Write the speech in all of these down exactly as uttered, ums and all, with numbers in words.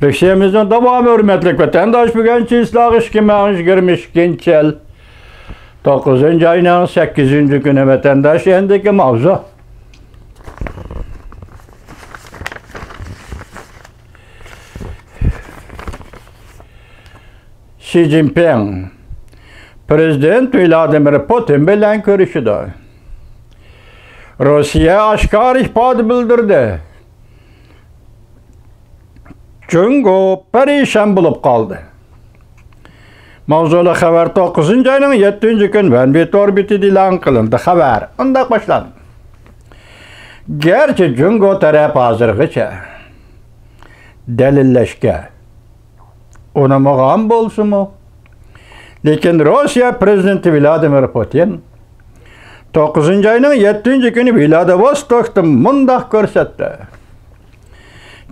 لېكسىيەمىزنىڭ داۋامى، ھۆرمەتلىك ۋەتەنداش، بۈگۈن چىسلاغ ئىككى مىڭ يىگىرمە ئىككىنچى يىل توققۇزىنچى ئاينىڭ سەككىزىنچى كۈنى. ۋەتەنداش، ئەندىكى ماۋزۇ. شى جىنپىڭ پىرېزىدېنت ۋلادىمىر پۇتىن بىلەن كۆرۈشىدۇ. روسىيە ئاشكارا ئىپادە بىلدۈردى. جۇڭگو پەرىشان بولۇپ قالدى. ماۋزۇلۇق خەۋەر توققۇزىنچى ئاينىڭ يەتتىنچى كۈنى ۋەنبى تور بېتىدە ئېلان قىلىندى. خەۋەر مۇنداق باشلاندى. گەرچە جۇڭگو تەرەپ ھازىرغىچە دەلىللەشكە ئۇنىمىغان بولسىمۇ، لېكىن روسىيە پىرېزىدېنتى ۋلادىمىر پۇتىن توققۇزىنچى ئاينىڭ يەتتىنچى كۈنى ۋلادىۋوستوكتا مۇنداق كۆرسەتتى: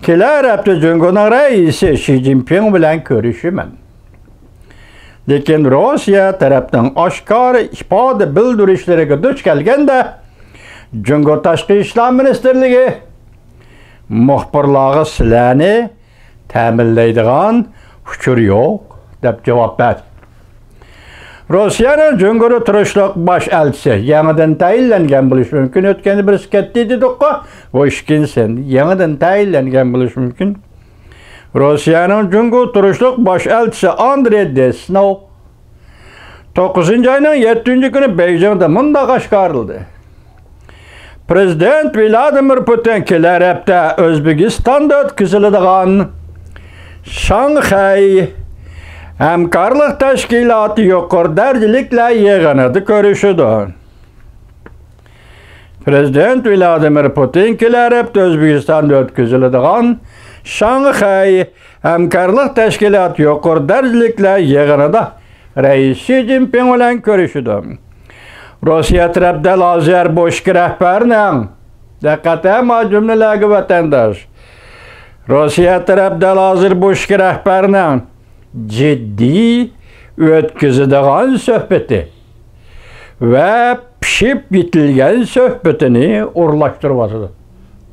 كېلەر ھەپتە جۇڭگونىڭ رەئىسى شى جىنپىڭ بىلەن كۆرۈشىمەن. لېكىن روسىيە تەرەپنىڭ ئاشكارا ئىپادە بىلدۈرۈشلىرىگە دۇچ كەلگەندە، جۇڭگو تاشقى ئىشلار مىنىستىرلىكى مۇخبىرلارغا سىلەرنى تەمىنلەيدىغان ئۇچۇر يوق، دەپ جاۋاب بەردى. روسىيەنىڭ جۇڭگودا تۇرۇشلۇق باش ئەلچىسى يېڭىدىن تەيىنلەنگەن بولۇشى مۇمكىن. ئۆتكەندە بىرسى كەتتى دېدۇققۇ، بۇ ئىككىنچىسى يېڭىدىن تەيىنلەنگەن بولۇشى مۇمكىن. روسىيەنىڭ جۇڭگو تۇرۇشلۇق باش ئەلچىسى ئاندرې دېسنوۋ توققۇزىنچى ئاينىڭ يەتتىنچى كۈنى بېيجىڭدا مۇنداق ئاشكارىلىدى: پىرېزىدېنت ۋلادىمىر پۇتىن كېلەر ھەپتە ئۆزبېكىستاندا ئۆتكۈزۈلىدىغان شاڭخەي ھەمكارلىق تەشكىلاتى يۇقىرى دەرىجىلىكلەر يىغىنىدا كۆرۈشىدۇ. پىرېزىدېنت ۋلادىمىر پۇتىن كېلەر ھەپتە ئۆزبېكىستاندا ئۆتكۈزۈلىدىغان شاڭخەي ھەمكارلىق تەشكىلاتى يۇقىرى دەرىجىلىكلەر يىغىنىدا رەئىس شى جىنپىڭ بىلەن كۆرۈشىدۇ. روسىيە تەرەپ دەل ھازىر بۇ ئىككى رەھبەرنىڭ، دىققەت ھە ما جۈملىلەرگە ۋەتەنداش، روسىيە تەرەپ دەل ھازىر بۇ ئىككى رەھبەرنىڭ جىددىي ئۆتكۈزىدىغان سۆھبىتى ۋە پىشىپ يېتىلگەن سۆھبىتىنى ئورۇنلاشتۇرۇۋاتىدۇ.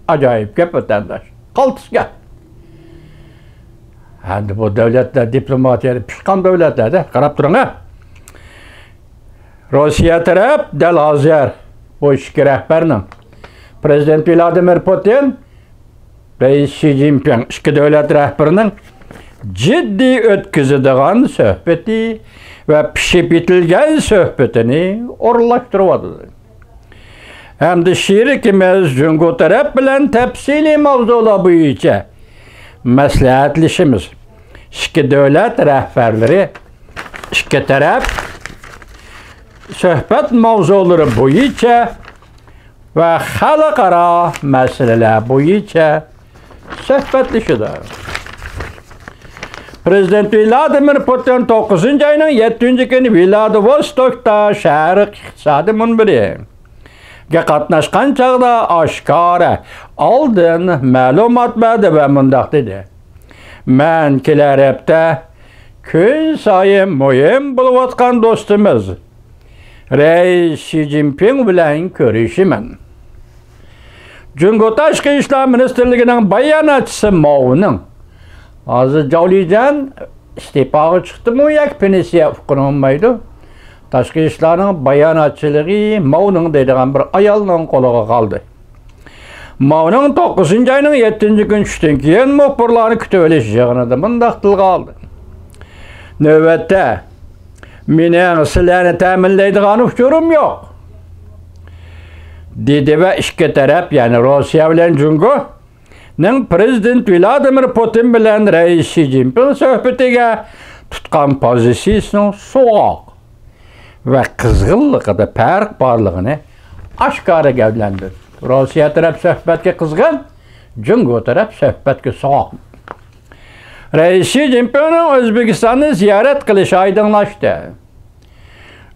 ئاجايىپ گەپ، ۋەتەنداش. قالتىس گەپ. ئەمدى بۇ دۆلەتلەر دىپلوماتىيەدە پىشقان دۆلەتلەردە قاراپ تۇرۇڭ، ھە. روسىيە تەرەپ دەل ھازىر بۇ ئىككى رەھبەرنىڭ، پىرېزىدېنت ۋلادىمىر پۇتىن، رەئىس شى جىنپىڭ ئىككى دۆلەت رەھبىرىنىڭ جىددىي ئۆتكۈزىدىغان سۆھبىتى ۋە پىشىپ يېتىلگەن سۆھبىتىنى ئورۇنلاشتۇرۇۋاتىدۇ. ھەمدە شېرىكىمىز جۇڭگو تەرەپ بىلەن تەپسىلىي ماۋزۇلار بويىچە مەسلىھەتلىشىمىز. ئىككى دۆلەت رەھبەرلىرى ئىككى تەرەپ سۆھبەت ماۋزۇلىرى بويىچە ۋە خەلقئارا مەسىلىلەر بويىچە سۆھبەتلىشىدۇ. پىرېزىدېنت ۋلادىمىر پۇتىن توققۇزىنچى ئاينىڭ يەتتىنچى كۈنى ۋلادىۋوستوكتا شەرق ئىقتىسادىي مۇنبىرىگە قاتناشقان چاغدا ئاشكارا ئالدىن مەلۇمات بەردى ۋە مۇنداق دېدى: مەن كېلەر ھەپتە كۈنسايىن مۇھىم بولۇۋاتقان دوستىمىز رەئىس شى جىنپىڭ بىلەن كۆرۈشىمەن. جۇڭگو تاشقى ئىشلار مىنىستىرلىكىنىڭ باياناتچىسى ماۋنىڭ، ھازىر جاۋ لىجيەن ئىستېپاغا چىقتىمۇ ياكى پېنسىيە ئۇققىنى بولمايدۇ. تاشقى ئىشلارنىڭ باياناتچىلىقى ماۋنىڭ دەيدىغان بىر ئايالنىڭ قولىغا قالدى. ماۋنىڭ توققۇزىنچى ئاينىڭ يەتتىنچى كۈنى چۈشتىن كېيىن مۇخبىرلارنى كۈتۈۋېلىش يىغىنىدا مۇنداق تىلغا ئالدى: نۆۋەتتە مېنىڭ سىلەرنى تەمىنلەيدىغان ئۇچۇرۇم يوق، دېدى ۋە ئىككى تەرەپ، يەنى روسىيە بىلەن جۇڭگونىڭ پىرېزىدېنت ۋلادىمىر پۇتىن بىلەن رەئىس شى جىنپىڭ سۆھبىتىگە تۇتقان پوزىتسىيىسىنىڭ سوغۇق ۋە قىزغىنلىقىدا پەرق بارلىقىنى ئاشكارا گەۋدىلەندۈردى. روسىيە تەرەپ سۆھبەتكە قىزغىن، جۇڭگو تەرەپ سۆھبەتكە سوغۇق. رەئىس شى جىنپىڭنىڭ ئۆزبېكىستاننى زىيارەت قىلىشى ئايدىڭلاشتى.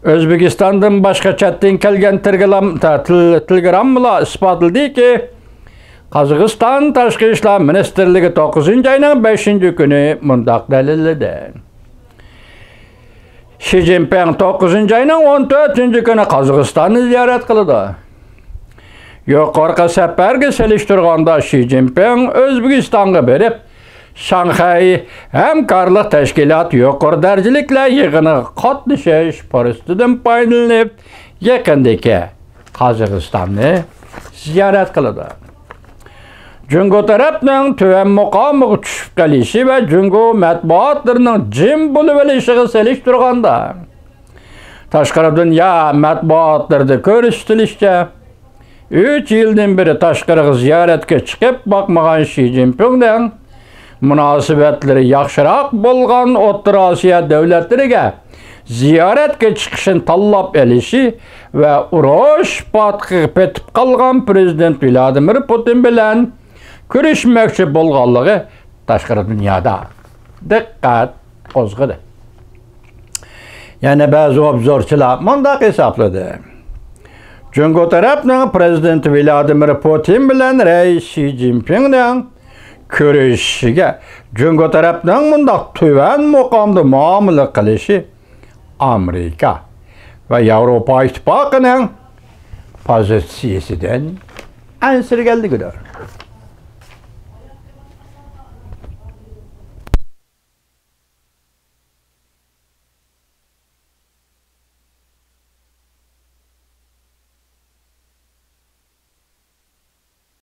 ئۆزبېكىستاندىن باشقا چەتتىن كەلگەن تېلېگرام-، تە-، تېل-، تېلېگراممىلار ئىسپاتلىدىكى، قازاقىستان تاشقى ئىشلار مىنىستىرلىكى توققۇزىنچى ئاينىڭ بەشىنچى كۈنى مۇنداق دەلىللىدى: شى جىنپىڭ توققۇزىنچى ئاينىڭ ئون تۆتىنچى كۈنى قازاقىستاننى زىيارەت قىلىدۇ. يۇقىرىقى سەپەرگە سېلىشتۇرغاندا، شى جىنپىڭ ئۆزبېكىستانغا بېرىپ، شاڭخەي ھەمكارلىق تەشكىلاتى يۇقىرى دەرىجىلىكلەر يىغىنىغا قاتنىشىش پۇرسىتىدىن پايدىلىنىپ، يېقىندىكى قازاقىستاننى زىيارەت قىلىدۇ. جۇڭگو تەرەپنىڭ تۆۋەن مۇقامىغا چۈشۈپ قېلىشى ۋە جۇڭگو مەتبۇئاتلىرىنىڭ جىم بولۇۋېلىشىغا سېلىشتۇرغاندا، تاشقىرى دۇنيا مەتبۇئاتلىرىدا كۆرسىتىلىشىچە، ئۈچ يىلدىن بېرى تاشقىرىغا زىيارەتكە چىقىپ باقمىغان شى جىنپىڭنىڭ مۇناسىۋەتلىرى ياخشىراق بولغان ئوتتۇرا ئاسىيا دۆلەتلىرىگە زىيارەتكە چىقىشنى تاللاپ ئېلىشى ۋە ئۇرۇش پاتقىقىغا پېتىپ قالغان پىرېزىدېنت ۋلادىمىر پۇتىن بىلەن كۆرۈشمەكچى بولغانلىقى تاشقىرى دۇنيادا دىققەت قوزغىدى. يەنە بەزى ئوبزورچىلار مۇنداق ھېسابلىدى: جۇڭگو تەرەپنىڭ پىرېزىدېنت ۋلادىمىر پۇتىن بىلەن رەئىس شى جىنپىڭنىڭ كۆرۈشۈشىگە جۇڭگو تەرەپنىڭ مۇنداق تۆۋەن مۇقامدا مۇئامىلە قىلىشى ئامېرىكا ۋە ياۋروپا ئىتتىپاقىنىڭ پوزىتسىيىسىدىن ئەنسىرىگەنلىكىدۇر.